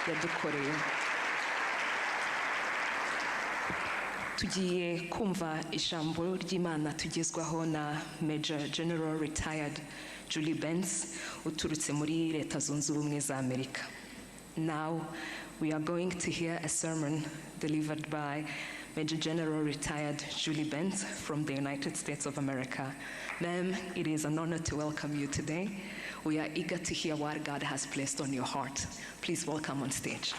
yadukoreye. Tugiye kumva ijambo ry'Imana tugezwaho na Major General Retired Julie Benz uturutse muri Leta Zunze Ubumwe za Amerika. Now we are going to hear a sermon delivered by Major General Retired Julie Benz from the United States of America. Ma'am, it is an honor to welcome you today. We are eager to hear what God has placed on your heart. Please welcome on stage.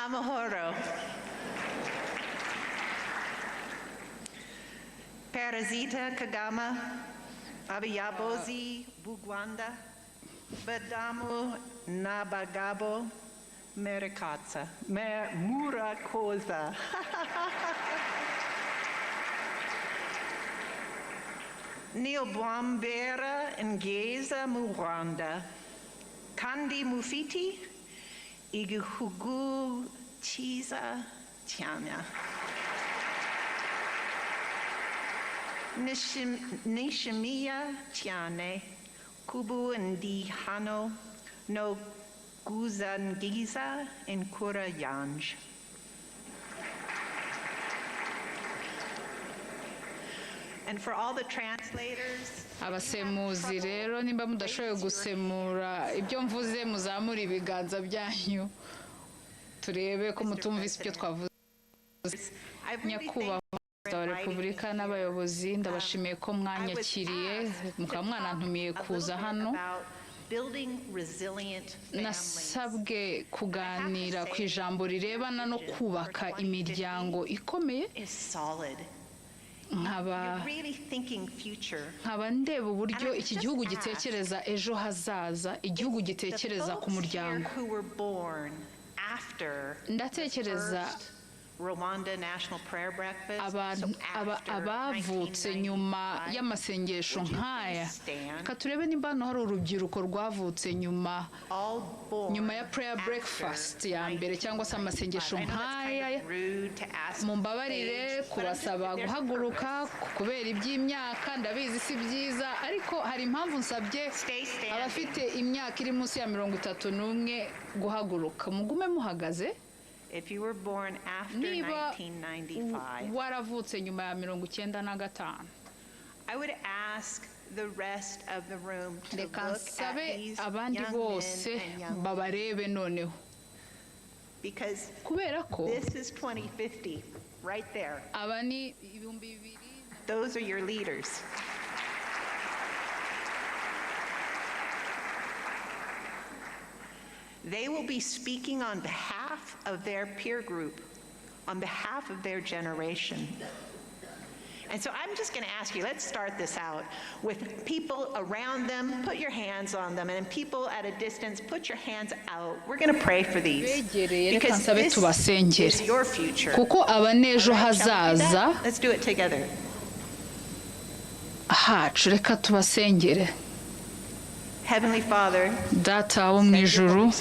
Amahoro. Perezida Kagame, Abayobozi b'u Rwanda, Badamu n'abagabo, Murakaza, Murakoze. Ni ubwa mbere ngeze mu Rwanda, kandi mufite igihugu cyiza cyane. Nishimiye cyane kuba ndi hano no gusangiza inkuru yanjye. And for all the translators, Abasemuzi rero, nimba mudashoboye gusemura ibyo mvuze, muzamure ibiganza byanyu turebe ko mutumvise ibyo twavuze. I really Nyakubahwa Perezida wa Repubulika n'abayobozi, ndabashimiye ko mwanyakiriye mukaba mwanantumiye kuza hano. Building resilient families. Nasabwe kuganira ku ijambo rirebana no kubaka imiryango ikomeye. Is solid. Nkaba You're really thinking future. nkaba ndeba uburyo iki gihugu gitekereza ejo hazaza, igihugu gitekereza ku muryango. Who were born after Ndatekereza first Rwanda National Prayer Breakfast, abantu so after abavutse nyuma 1995, y'amasengesho would you nk'aya. please stand? Reka turebe nimba hano hari urubyiruko rwavutse nyuma All born nyuma ya prayer after breakfast ya mbere cyangwa se amasengesho 1995. I know that's kind nk'aya. of rude to ask Mumbabarire age, but I'm just- kubasaba there's a guhaguruka purpose. kubera iby'imyaka, ndabizi si byiza, ariko hari impamvu nsabye Stay standing. abafite imyaka iri munsi ya 31 guhaguruka. Mugume muhagaze. If you were born after Niba 1995, waravutse nyuma ya 95, I would ask the rest of the room to reka look at nsabe these abandi young bose men and young women, babarebe noneho, because kubera ko this is 2050 right there. Aba ni 2000. Those are your leaders. They will be speaking on behalf of their peer group, on behalf of their generation. And so I'm just going to ask you, let's start this out with people around them, put your hands on them, and people at a distance, put your hands out. We're going to pray for these. Begereye, reka Because nsabe this tubasengere, is your future. kuko aba n'ejo All right, shall we do hazaza that? Let's do it together. hacu. Reka tubasengere. Heavenly Father, Data wo mu ijuru,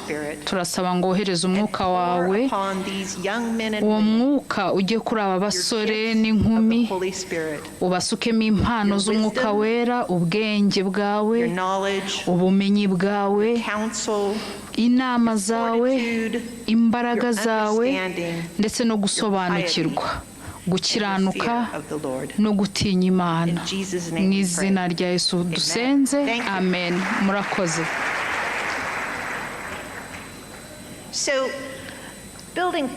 turasaba ngo wohereze umwuka wawe, upon these young men and uwo women, mwuka ujye kuri aba your basore gifts n'inkumi, of the Holy Spirit, ubasukemo impano z'Umwuka Wera, ubwenge bwawe, your knowledge, ubumenyi bwawe, counsel, inama zawe, fortitude, imbaraga your zawe, understanding, ndetse no gusobanukirwa, and your gukiranuka fear of the Lord. no gutinya Imana. In Jesus' name Mu we izina pray. rya Yesu dusenze. Thank you. Amen. Murakoze. So, building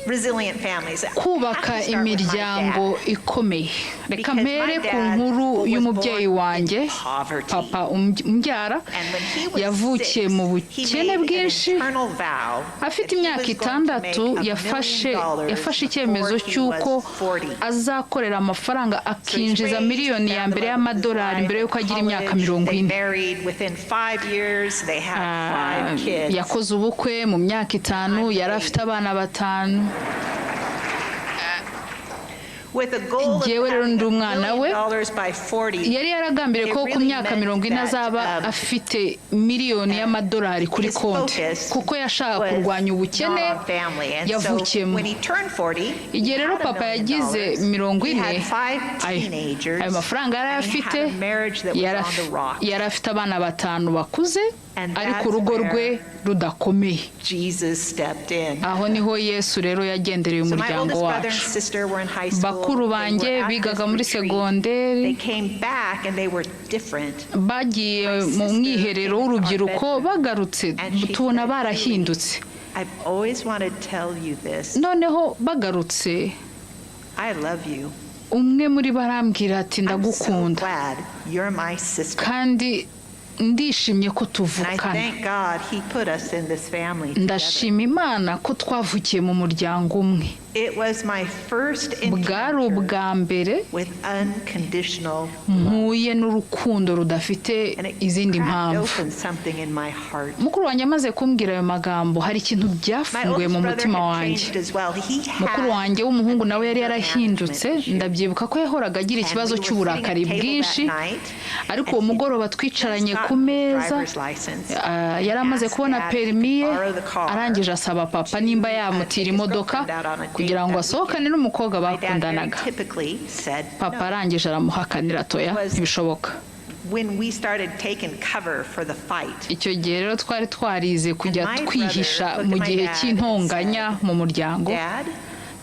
resilient families. I have Kubaka to start with my imiryango dad. ikomeye. Reka Because my mpere ku dad nkuru was y'umubyeyi born in wanjye. poverty. Papa umbyara And when he was yavukiye 6, mu he bukene made an bwinshi. internal vow Afite that he imyaka was going to 6 make a million yafashe dollars yafashe icyemezo before he cy'uko was 40. azakorera amafaranga So he's akinjiza raised, miliyoni ya found the mbere love of his y'amadolari life mbere at y'uko agira imyaka college. mirongo They ine. married within 5 years. They had five kids. Yakoze ubukwe mu myaka 5, yari afite abana 5. With a goal of Jyewe rero having ndi a umwana billion we. dollars by 40, Yari yaragambiriye ko it ku really myaka meant 40 that, azaba afite miliyoni y'amadolari kuri his konti, focus kuko yashakaga was kurwanya ubukene not on family. And so yavukiyemo. when he turned 40, he Igihe rero had a papa million yagize dollars. 40, He had five ayo teenagers, ayo mafaranga yari and he had afite, a marriage that was yari on the rocks. yari afite abana batanu bakuze, And ariko that's urugo where rwe rudakomeye. Jesus stepped in. Aho niho Yesu rero yagendereye So my umuryango oldest brother and wacu. sister were in high school. Bakuru They were banjye at bigaga this muri retreat. segonderi. They came back and they were different. Bagiye mu mwiherero w'urubyiruko, bagarutse And she tubona said, barahindutse. "Julie, I've always wanted to tell you this. Noneho bagarutse, I love you. umwe muri bo arambwira ati, I'm so "Ndagukunda, glad you're my sister." kandi ndishimye ko And I tuvukana." thank God he put us in this family together. Ndashima Imana ko twavukiye mu muryango umwe. It was my first Bwari encounter ubwa mbere with unconditional mpuye n'urukundo rudafite and it izindi cracked mpamvu. open something in my heart. Mukuru wanjye amaze kumbwira ayo magambo, hari ikintu My byafunguye oldest mu brother mutima had wanjye. changed as well. He Mukuru had wanjye w'umuhungu nawe yari anger yarahindutse. management issue. Ndabyibuka ko yahoraga agira And ikibazo we were sitting at cy'uburakari table that bwinshi, night, ariko and uwo he mugoroba twicaranye just ku gotten his meza, driver's license ah, yari and amaze asked kubona Dad if he could perimi ye, borrow the car arangije asaba papa to, nimba take yamutira his imodoka girlfriend out on a date kugira ngo that asohokane weekend. n'umukobwa My dad very bakundanaga. typically said Papa no. arangije aramuhakanira, toya, Was ntibishoboka. when we started taking cover for the fight. Icyo gihe rero twari twarize kujya And my twihisha brother mu looked at my gihe dad and cy'intonganya said, mu muryango. "Dad,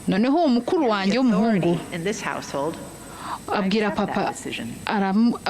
Noneho uwo mukuru you're wanjye the w'umuhungu authority in this household. abwira accept that papa, decision."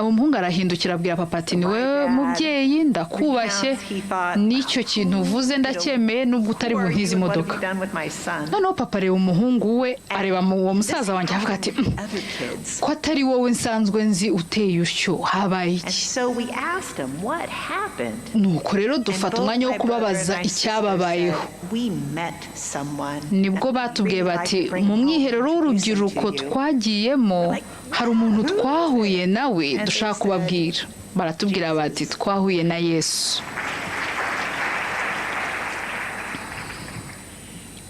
umuhungu arahindukira abwira papa ati, So "Ni my wowe dad mubyeyi, ndakubashye, recounts, he thought, n'icyo kintu uvuze you know, ndacyemeye nubwo utari who are buntize you and what have imodoka." you done with my son? Noneho papa areba umuhungu we, areba mu uwo This musaza wanjye, avuga ati, happened to other kids. "Ko atari wowe nsanzwe nzi uteye utyo, habaye And iki?" so we asked him, what happened? Nuko rero And dufata both umwanya wo my brother and kubabaza my sister icyababayeho. said, we met someone Nibwo that we'd batubwiye really like bati, to bring "Mu home and mwiherero introduce him w'urubyiruko to you." twagiyemo Like, hari umuntu who is twahuye it? nawe And they dushaka said, kubabwira." Baratubwira bati, Jesus. "Twahuye na Yesu."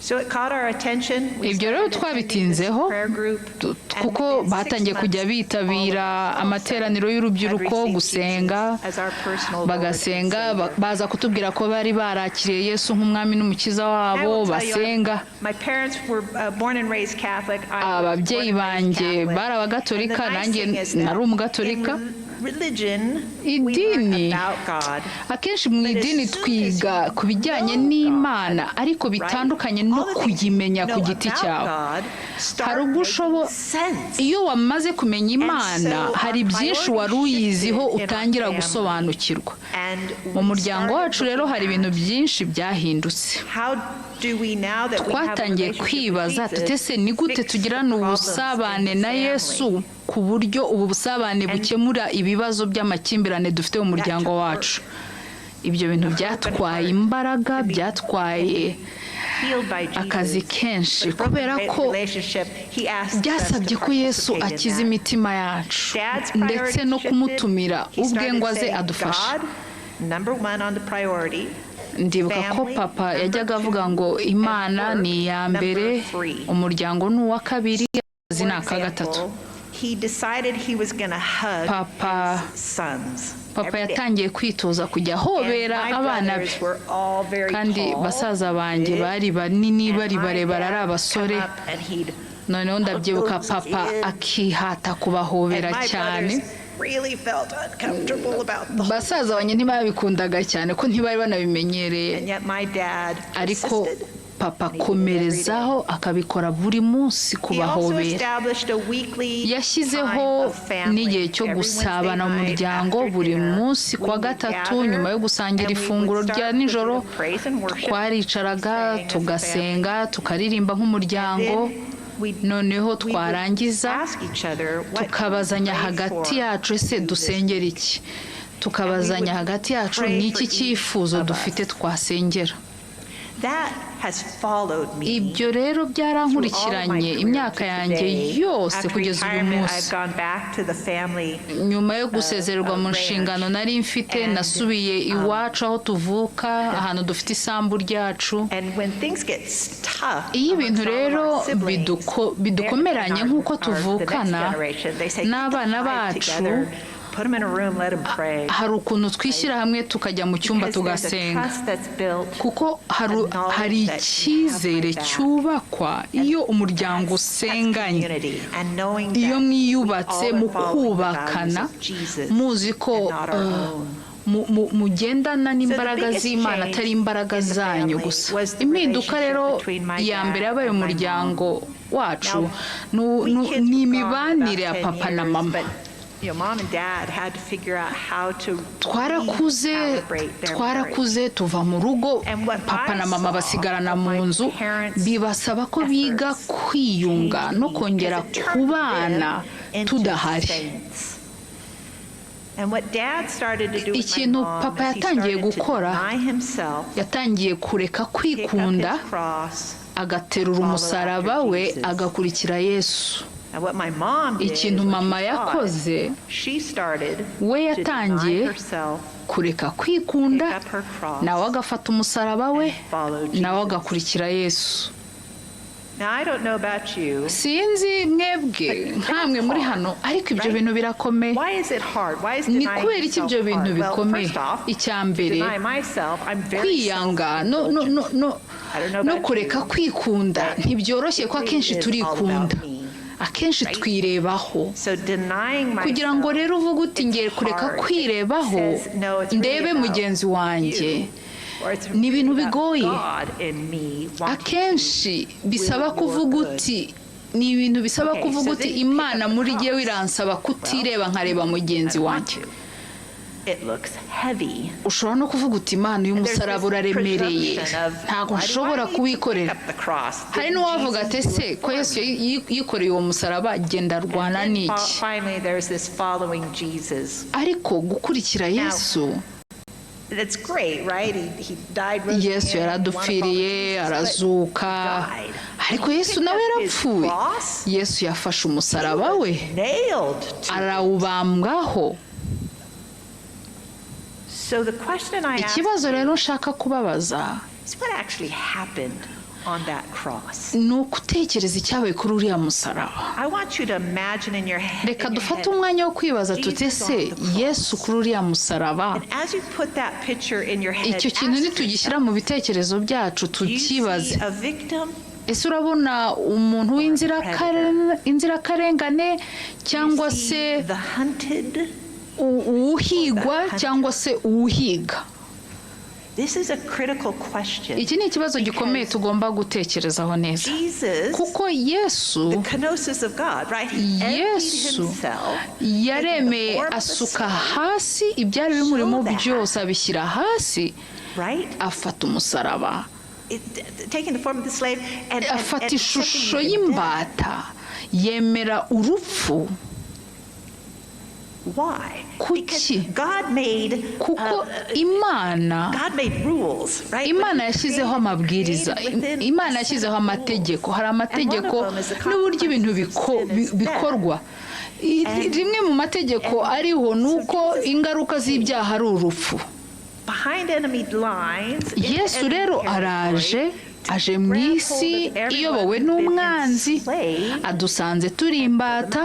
So it caught our attention. We Ibyo rero started attending this twabitinzeho, prayer group, and kuko within 6 batangiye kujya months, all of bitabira us also amateraniro had y'urubyiruko, received gusenga, Jesus as our personal Lord and bagasenga, Savior. baza kutubwira ko bari barakiriye Yesu nk'umwami n'umukiza I wabo, will tell you, basenga. my parents were born and raised Catholic. I was Ababyeyi born and raised banjye Catholic. bari And the abagatolika, nice nanjye thing is that nari umugatolika. in religion, we learn Idini, about God. akenshi mu But as idini soon as twiga you ku bijyanye know n'Imana, God, ariko right? bitandukanye no All the things you kuyimenya ku know giti about cyawe. God Hari start ubwo making ushobo sense. iyo wamaze kumenya And Imana, so our hari byinshi wari priorities uyiziho shifted in our utangira family. gusobanukirwa. And Mu we muryango started wacu rero looking hari ibintu at byinshi byahindutse. how do we, now that we have a Twatangiye relationship with kwibaza Jesus, tuti, "Ese ni gute fix the tugirana problems in ubusabane the na Yesu family?" ku buryo ubu busabane And bukemura ibibazo by'amakimbirane dufite mu that muryango took work. wacu?" Ibyo bintu A broken byatwaye heart imbaraga, can be, can byatwaye be healed by akazi Jesus. kenshi, But a broken kubera ko relationship, he asks us to byasabye ko Yesu participate in akiza that. imitima yacu, Dad's ndetse priorities no shifted. kumutumira He ubwe started ngo aze saying, adufashe. God, number one on the priority, Ndibuka ko family, papa number yajyaga avuga two, ngo and Imana work, ni iya number mbere, three. umuryango ni uwa kabiri, akazi For ni aka gatatu. example, he decided he was going to hug Papa his sons papa every day. yatangiye kwitoza kujya And ahobera my abana be, brothers were all very kandi tall, basaza banjye big, bari banini, and bari my barebare, ari dad would come abasore. up and he'd Noneho hug ndabyibuka those papa kids. akihata And kubahobera my cyane. brothers really felt uncomfortable about the whole Basaza banjye ntibabikundaga cyane ko ntibari banabimenyereye, And yet my dad ariko persisted. papa And he did it every day. akomerezaho akabikora buri munsi He also kubahobera. established a weekly time Yashyizeho of family. n'igihe cyo Every Wednesday gusabana mu night muryango after buri dinner, munsi we kuwa would gatatu gather nyuma yo gusangira and we would ifunguro rya start with a bit nijoro. of praise and worship. We Twaricaraga sang as a family. tugasenga, tukaririmba And nk'umuryango. then we Noneho we would twarangiza ask each other, what can we tukabazanya pray hagati for yacu, ese you this dusengera week? iki? And we Tukabazanya would hagati yacu, pray ni for iki each cyifuzo of dufite us. twasengera? Ibyo rero byarankurikiranye imyaka yanjye yose kugeza uyu munsi. Nyuma yo gusezererwa mu nshingano nari mfite, nasubiye iwacu aho tuvuka, ahantu dufite isambu ryacu. Iyo ibintu rero bidukomeranye nk'uko tuvukana n'abana bacu, hari ukuntu twishyira hamwe tukajya mu cyumba tugasenga, kuko hari icyizere cyubakwa iyo umuryango usenganye, iyo mwiyubatse mu kubakana, muzi ko mugendana n'imbaraga z'Imana atari imbaraga zanyu gusa. Impinduka rero ya mbere yabaye umuryango wacu ni imibanire ya papa na mama. Twarakuze tuva mu rugo, papa na mama basigarana mu nzu, bibasaba ko biga kwiyunga no kongera kubana tudahari. Ikintu papa yatangiye gukora, yatangiye kureka kwikunda, agaterura umusaraba we, agakurikira Yesu. Ikintu mama yakoze, we yatangiye kureka kwikunda, nawe agafata umusaraba we, nawe agakurikira Yesu. Sinzi mwebwe nkamwe muri hano, ariko ibyo bintu birakomeye. Ni kubera iki ibyo bintu bikomeye? Icya mbere, kwiyanga no kureka kwikunda ntibyoroshye, ko akenshi turikunda, akenshi twirebaho. Kugira ngo rero uvuge uti ngiye kureka kwirebaho ndebe mugenzi wanjye, ni ibintu bigoye. Akenshi bisaba kuvuga uti, ni ibintu bisaba kuvuga uti Imana muri jyewe iransaba kutireba nkareba mugenzi wanjye. Ushobora no kuvuga uti Imana uyu musaraba uraremereye, ntabwo nshobora kuwikorera. Hari n'uwavuga ati ese ko Yesu yikoreye uwo musaraba, genda arwana n'iki? Ariko gukurikira Yesu, Yesu yaradupfiriye arazuka, ariko Yesu nawe yarapfuye. Yesu yafashe umusaraba we arawubambwaho. Ikibazo rero nshaka kubabaza ni ukutekereza icyabaye kuri uriya musaraba. Reka dufate umwanya wo kwibaza tuti ese Yesu kuri uriya musaraba, icyo kintu nitugishyira mu bitekerezo byacu tukibaze, ese urabona umuntu w'inzirakarengane cyangwa se uwuhigwa cyangwa se uwuhiga? Iki ni ikibazo gikomeye tugomba gutekerezaho neza, kuko Yesu yaremeye asuka hasi ibyari bimurimo byose, abishyira hasi, afata umusaraba, afata ishusho y'imbata, yemera urupfu. Kuki? Kuko Imana yashyizeho amabwiriza, Imana yashyizeho amategeko. Hari amategeko n'uburyo ibintu bikorwa. Rimwe mu mategeko ariho ni uko ingaruka z'ibyaha ari urupfu. Yesu rero araje, aje mu isi iyobowe n'umwanzi, adusanze turi imbata,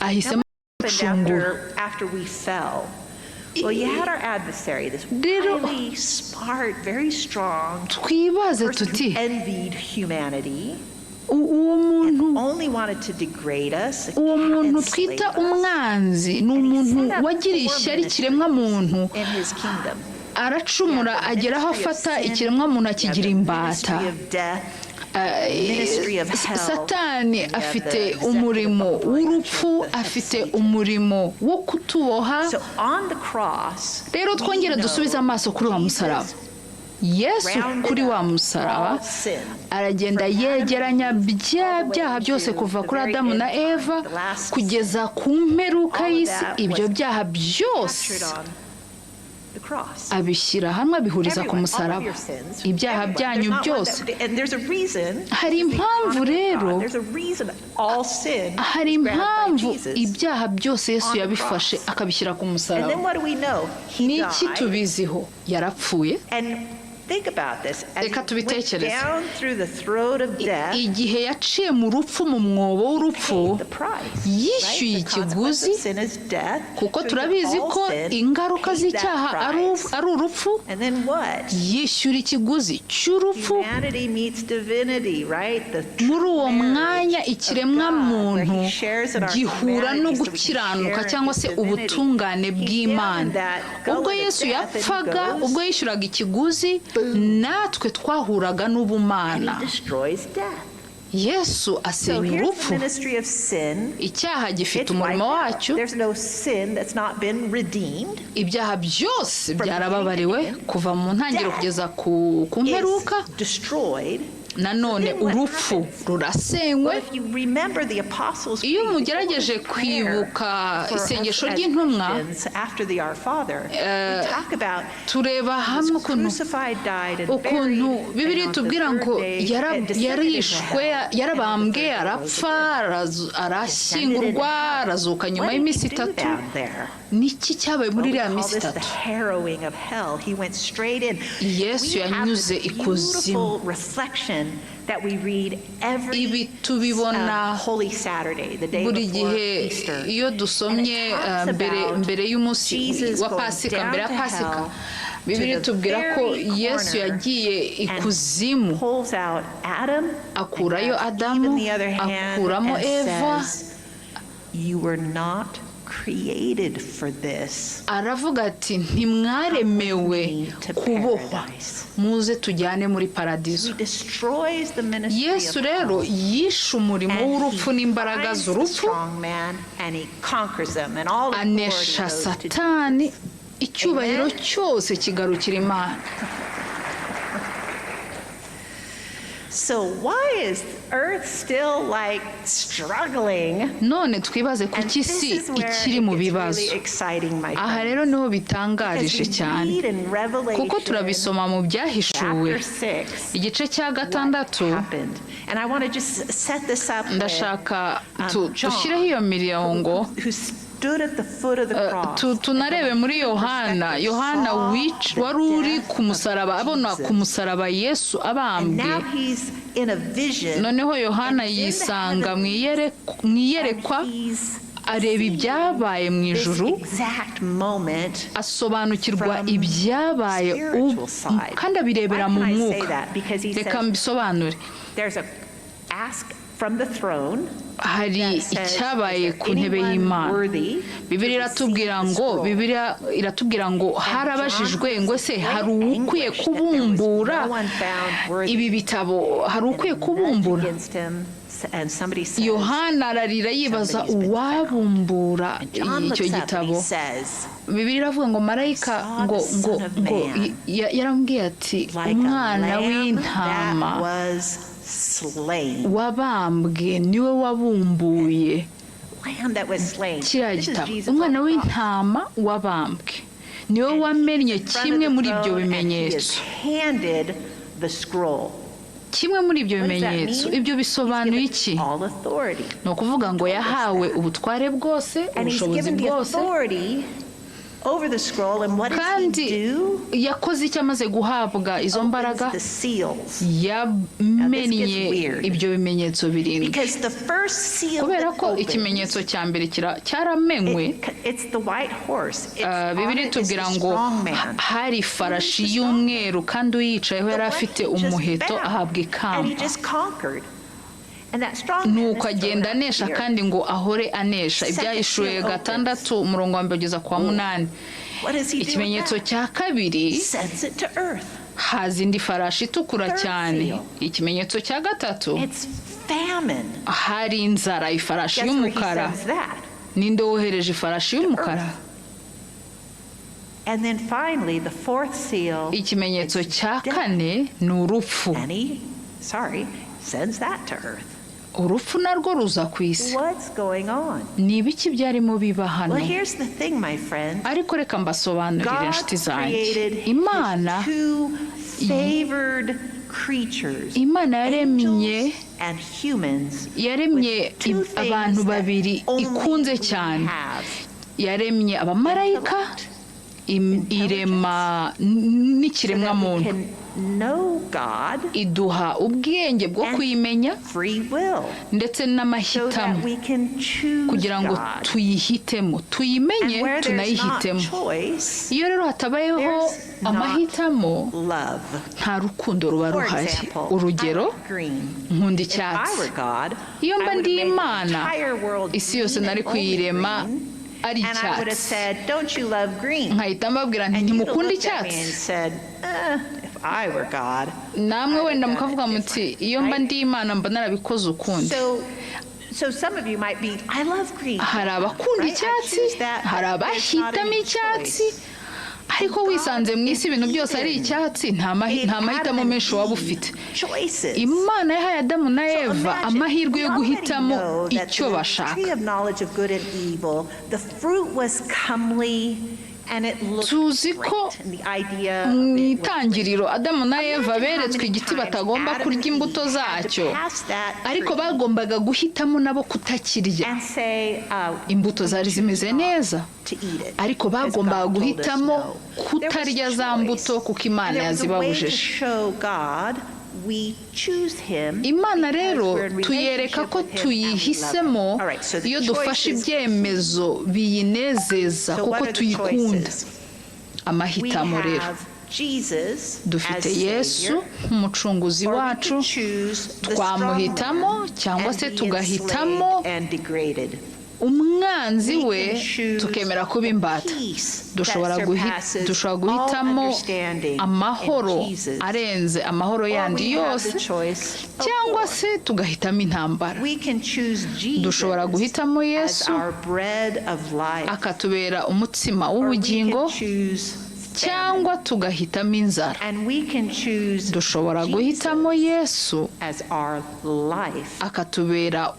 ahisemo Rero twibaze tuti uwo muntu twita umwanzi ni umuntu wagiriye ishyari ikiremwamuntu, aracumura agera aho afata ikiremwamuntu akigira imbata. Satani afite umurimo w'urupfu, afite umurimo wo kutuboha. Rero twongere dusubize amaso kuri wa musaraba. Yesu kuri wa musaraba aragenda yegeranya bya byaha byose kuva kuri Adamu na Eva kugeza ku mperuka y'isi. Ibyo byaha byose Abishyira hamwe, abihuriza ku musaraba, ibyaha byanyu byose. Hari impamvu rero, hari impamvu ibyaha byose Yesu yabifashe akabishyira ku musaraba. Ni iki tubiziho? Yarapfuye. Reka tubitekereze. Igihe yaciye mu rupfu, mu mwobo w'urupfu, yishyuye ikiguzi, kuko turabizi ko ingaruka z'icyaha ari urupfu. Yishyura ikiguzi cy'urupfu. Muri uwo mwanya ikiremwamuntu gihura no gukiranuka cyangwa se ubutungane bw'Imana. Ubwo Yesu yapfaga, ubwo yishyuraga ikiguzi, natwe twahuraga n'ubumana. Yesu asenya urupfu. Icyaha gifite umurimo wacyo. Ibyaha byose byarababariwe kuva mu ntangiriro kugeza ku mperuka. Nanone urupfu rurasenywe. Iyo mugerageje kwibuka isengesho ry'intumwa, tureba hamwe ukuntu Bibiliya itubwira ngo yarishwe, yarabambwe, arapfa, arashyingurwa, arazuka nyuma y'iminsi 3. Niki cyabaye muri iriya minsi 3? Yesu yanyuze ikuzimu. Ibi tubibona buri gihe iyo dusomye mbere y'umunsi wa Pasika, mbere ya Pasika. Bibiliya itubwira ko Yesu yagiye ikuzimu, akurayo Adamu, akuramo Eva. Aravuga ati: "Ntimwaremewe kubohwa, muze tujyane muri paradizo." Yesu rero yishe umurimo w'urupfu n'imbaraga z'urupfu, anesha Satani, icyubahiro cyose kigarukira Imana. So why is earth still like struggling? None twibaze kuki isi ikiri mu bibazo. Aha rero niho bitangarije cyane, kuko turabisoma mu Byahishuwe igice cya 6. Ndashaka dushyireho iyo mirongo, tunarebe muri Yohana. Yohana wari uri ku musaraba, abona ku musaraba Yesu abambwe. Noneho Yohana yisanga mu iyerekwa, areba ibyabaye mu ijuru, asobanukirwa ibyabaye kandi abirebera mu mwuka. Reka mbisobanure. Hari icyabaye ku ntebe y'Imana. Bibiliya iratubwira ngo harabajijwe ngo: "Ese hari ukwiye kubumbura ibi bitabo? Hari ukwiye kubumbura?" Yohana ararira, yibaza uwabumbura icyo gitabo. Bibiliya iravuga ngo marayika ngo yarambwiye ati: "Umwana w'intama wabambwe niwe wabumbuye kiriya gitabo." Umwana w'intama wabambwe niwe wamennye kimwe muri ibyo bimenyetso, kimwe muri ibyo bimenyetso. Ibyo bisobanuye iki? Ni ukuvuga ngo yahawe ubutware bwose, ubushobozi bwose. Kandi yakoze icyo amaze guhabwa izo mbaraga? Yamennye ibyo bimenyetso 7. Kubera ko ikimenyetso cya mbere cyaramenywe, Bibiliya itubwira ngo hari ifarashi y'umweru, kandi uyicayeho yari afite umuheto, ahabwa ikamba. Nuko agenda anesha, kandi ngo ahore anesha. Ibyahishuwe 6, umurongo wa 1 kugeza ku wa 8. Ikimenyetso cya kabiri, haza indi farashi itukura cyane. Ikimenyetso cya gatatu, hari inzara, ifarashi y'umukara. Ninde wohereje ifarashi y'umukara? Ikimenyetso cya kane ni urupfu. Urupfu narwo ruza ku isi. Ni ibiki byarimo biba hano? Ariko reka mbasobanurire, inshuti zanjye. Imana yaremye abantu babiri ikunze cyane. Yaremye abamarayika, irema n'ikiremwamuntu, iduha ubwenge bwo kuyimenya ndetse n'amahitamo kugira ngo tuyihitemo, tuyimenye, tunayihitemo. Iyo rero hatabayeho amahitamo, nta rukundo ruba ruhari. Urugero, nkunda icyatsi. Iyo mba ndi Imana, isi yose nari kuyirema ari icyatsi, nkahita mbabwira nti: "Ntimukunda icyatsi?" Namwe wenda mukavuga muti: "Iyo mba ndi Imana, mba narabikoze ukundi." Hari abakunda icyatsi, hari abahitamo icyatsi, ariko wisanze mu isi ibintu byose ari icyatsi, nta mahitamo menshi waba ufite. Imana yahaye Adamu na Eva amahirwe yo guhitamo icyo bashaka. Tuzi ko mu itangiriro Adamu na Eva beretswe igiti batagomba kurya imbuto zacyo, ariko bagombaga guhitamo nabo kutakirya. Imbuto zari zimeze neza, ariko bagombaga guhitamo kutarya za mbuto kuko Imana yazibabujije. Imana rero tuyereka ko tuyihisemo iyo dufashe ibyemezo biyinezeza kuko tuyikunda. Amahitamo rero: dufite Yesu nk'umucunguzi wacu, twamuhitamo, cyangwa se tugahitamo umwanzi we, tukemera kuba imbata. Dushobora guhitamo amahoro arenze amahoro yandi yose, cyangwa se tugahitamo intambara. Dushobora guhitamo Yesu akatubera umutsima w'ubugingo, cyangwa tugahitamo inzara. Dushobora guhitamo Yesu akatubera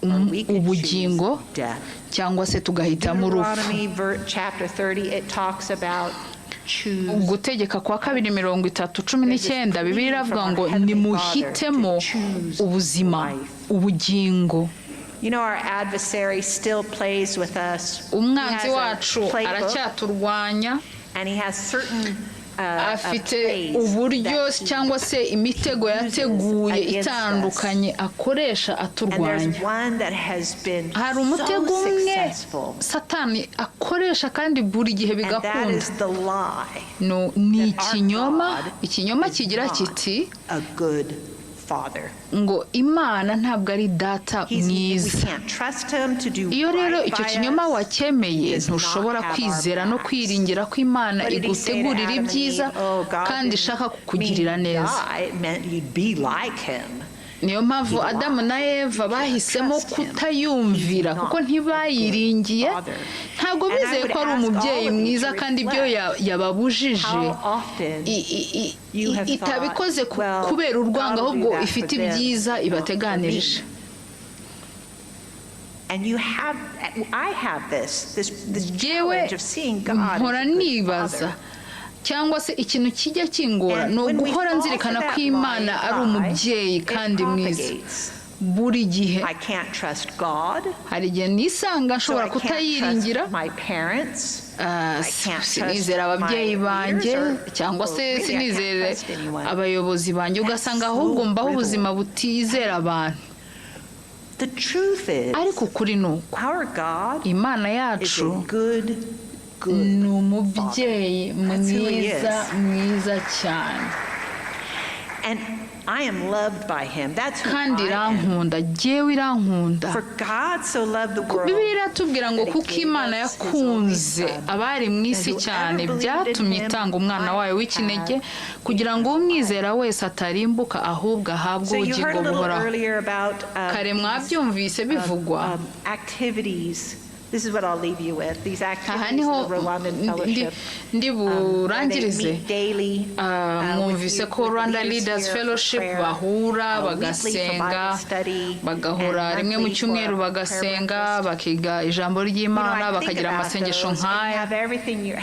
ubugingo, cyangwa se tugahitamo urupfu. Gutegeka kwa Kabiri 30:19, Bibiliya iravuga ngo: "Nimuhitemo ubuzima, ubugingo." Umwanzi wacu aracyaturwanya, afite uburyo cyangwa se imitego yateguye itandukanye akoresha aturwanya. Hari umutego umwe Satani akoresha kandi buri gihe bigakunda, ni ikinyoma, ikinyoma kigira kiti ngo Imana ntabwo ari Data mwiza. Iyo rero icyo kinyoma wacyemeye, ntushobora kwizera no kwiringira ko Imana igutegurira ibyiza kandi ishaka kukugirira neza. Niyo mpamvu Adamu na Eva bahisemo kutayumvira, kuko ntibayiringiye, ntabwo bizeye ko ari umubyeyi mwiza, kandi ibyo yababujije itabikoze kubera urwango, ahubwo ifite ibyiza ibateganirije. Yewe, mpora nibaza, cyangwa se ikintu kijya kingora, ni uguhora nzirikana ko Imana ari umubyeyi kandi mwiza. Buri gihe hari igihe nisanga nshobora kutayiringira, sinizera ababyeyi banjye, cyangwa se sinizere abayobozi banjye, ugasanga ahubwo mbaho ubuzima butizera abantu. Ariko ukuri ni uko Imana yacu ni umubyeyi mwiza, mwiza cyane, kandi irankunda. Jyewe irankunda. Bibiliya iratubwira ngo kuko Imana yakunze abari mu isi cyane, byatumye itanga umwana wayo w'ikinege, kugira ngo umwizera wese atarimbuka, ahubwo ahabwe ubugingo buhoraho. Kare mwabyumvise bivugwa. This is what I'll leave you with. These Aha activities niho of the Rwandan ndi- Fellowship, ndi where they burangirize. meet daily, with Mwumvise you, ko with the Rwanda leaders Leaders here for Fellowship prayer, bahura weekly for bagasenga, Bible study, bagahura and rimwe mu monthly for cyumweru prayer bagasenga, breakfast. bakiga ijambo ry'Imana, I think bakagira about amasengesho those, and you nk'aya. have everything you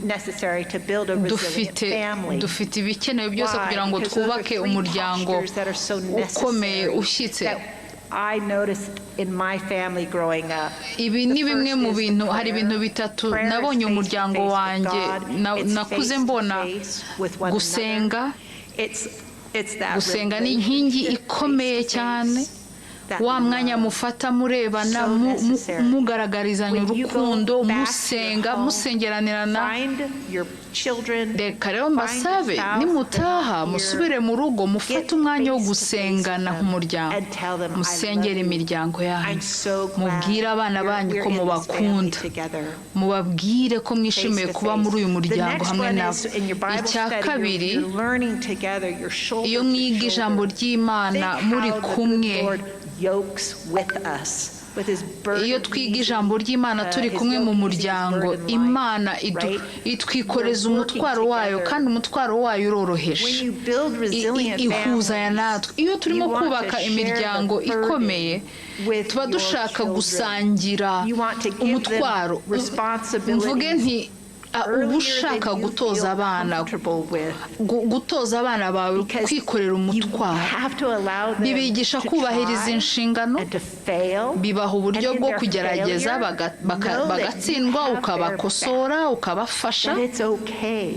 necessary to build a resilient Dufite family. dufite ibikenewe byose Why? kugira ngo Because those are twubake three umuryango postures that are so ukomeye necessary ushyitse. that I noticed in my family growing up. Ibi The ni bimwe first mu is the bintu, hari prayer. ibintu bitatu Prayer is nabonye face to umuryango face with wanjye God. It's nakuze face to mbona. face with one Gusenga, another. It's that gusenga ni inkingi relationship ikomeye face to cyane. face, that Wa mwanya love. mufata murebana, So necessary. mugaragarizanya When you go urukundo, back to your musenga, home, musengeranirana. find your children, Reka rero find your mbasabe, spouse, nimutaha they're not musubire here. mu rugo, mufate Get umwanya wo face to face with gusengana them nk'umuryango, and tell them, "I musengere love you. imiryango yanyu, I'm so glad mubwire abana banyu we're ko in this family mubakunda, together." mubabwire ko mwishimiye Face to kuba face. muri uyu The muryango next hamwe one nabo. is in your Bible Icya study, kabiri, you're learning together, you're shoulder iyo to mwiga ijambo shoulder. ry'Imana Think muri how the good kumwe, Lord yokes with us, with his burden iyo twiga easy, ijambo ry'Imana turi his kumwe mu yoke easy, his muryango, burden light, Imana right? itwikoreza We're working umutwaro wayo, together. kandi umutwaro wayo uroroheje. When you build resilient Ihuzanya families, natwe. Iyo turimo you want to kubaka share the imiryango burden ikomeye, with tuba your dushaka children. gusangira You want to give them umutwaro. responsibilities Mvuge nti uba earlier ushaka than you gutoza feel abana, comfortable with. gutoza abana bawe Because kwikorera you umutwaro. have to allow them Bibigisha to kubahiriza try inshingano, and to fail. bibaha uburyo And in bwo their kugerageza, failure, know that you bagatsindwa, have their ukabakosora, back, ukabafasha. that it's okay.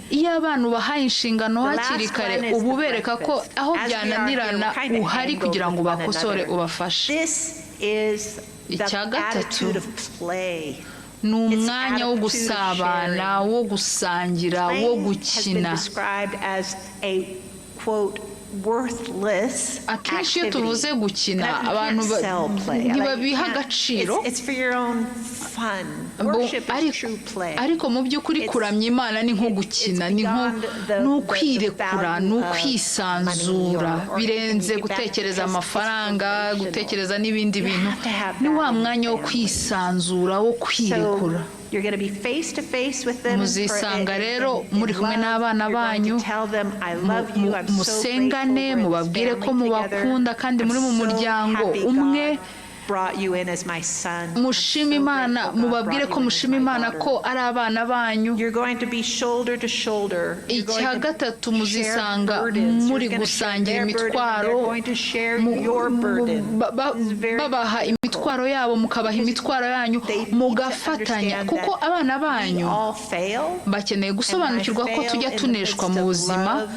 Iyo abana ubahaye inshingano The hakiri last kare, one is uba the ubereka ko breakfast. aho As we are here, byananirana we're kind of uhari angled kugira ngo with one ubakosore, another. ubafashe. This is the Icya gatatu, attitude of play. ni umwanya wo attitude of gusabana, sharing. wo gusangira, wo Playing has been gukina. described as a, quote, worthless Akenshi iyo activity. tuvuze gukina, Like, you abantu can't sell play. Like, you ntibabiha can't- agaciro. it's for your own fun. Worship is true play. Ariko mu by'ukuri kuramya Imana ni nko gukina, It's ni nko beyond ni the ukwirekura, value ni of ukwisanzura, money or birenze anything. gutekereza It's amafaranga, relational. gutekereza n'ibindi You bintu. have to have Ni that wa in your mwanya wo family. kwisanzura, wo kwirekura. So you're going to be face to face with them in Muzisanga rero in muri kumwe love. n'abana You're going banyu, to tell them, "I love you. I'm so musengane, grateful we're in this mubabwire ko family together. mubakunda kandi I'm muri mu so muryango happy umwe. God brought you in as my son. I'm Mushime so Imana, grateful God mubabwire brought ko you in as mushima my Imana daughter." ko ari abana banyu. You're going to be shoulder to shoulder. You're going Icya to gatatu, share muzisanga burdens. muri You're going to share gusangira their burden, and imitwaro, they're going to share your burden. This is very babaha imitwaro yabo, mukabaha imitwaro yanyu, They need to mugafatanya, understand kuko that abana we banyu all fail. bakeneye gusobanukirwa ko And I tujya fail in the tuneshwa midst mu of buzima, love.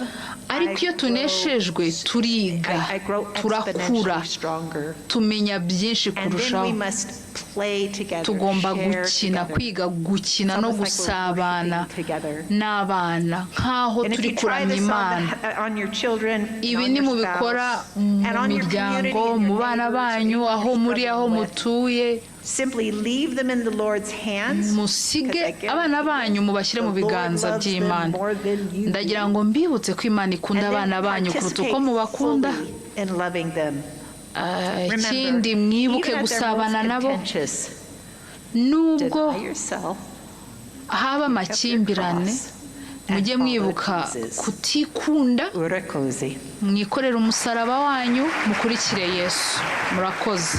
ariko iyo I grow tuneshejwe turiga, I grow turakura, exponentially stronger. tumenya byinshi And then kurushaho. we must play together, Tugomba share gukina, together. kwiga gukina It's no almost like we're gusabana worshiping together. n'abana nk'aho And if turi you try kuramya this on, Imana. on your children, and Ibi on ni your mubikora spouse, mu and on your community miryango, and mu your bana neighbors, or banyu, anyone aho you're muri, aho struggling with, mutuye, simply leave them in the Lord's hands. musige Because I guarantee abana banyu, mubashyire mu the Lord biganza loves them by'Imana. more than you Ndagira do. ngo mbibutse ko Imana ikunda And then abana banyu kuruta uko participate mubakunda. fully in loving them. Remember, Ikindi, mwibuke even at their gusabana most nabo, contentious, nubwo deny yourself, haba amakimbirane, mujye mwibuka kutikunda, Urakoze. mwikorere umusaraba wanyu, mukurikire Yesu. Murakoze.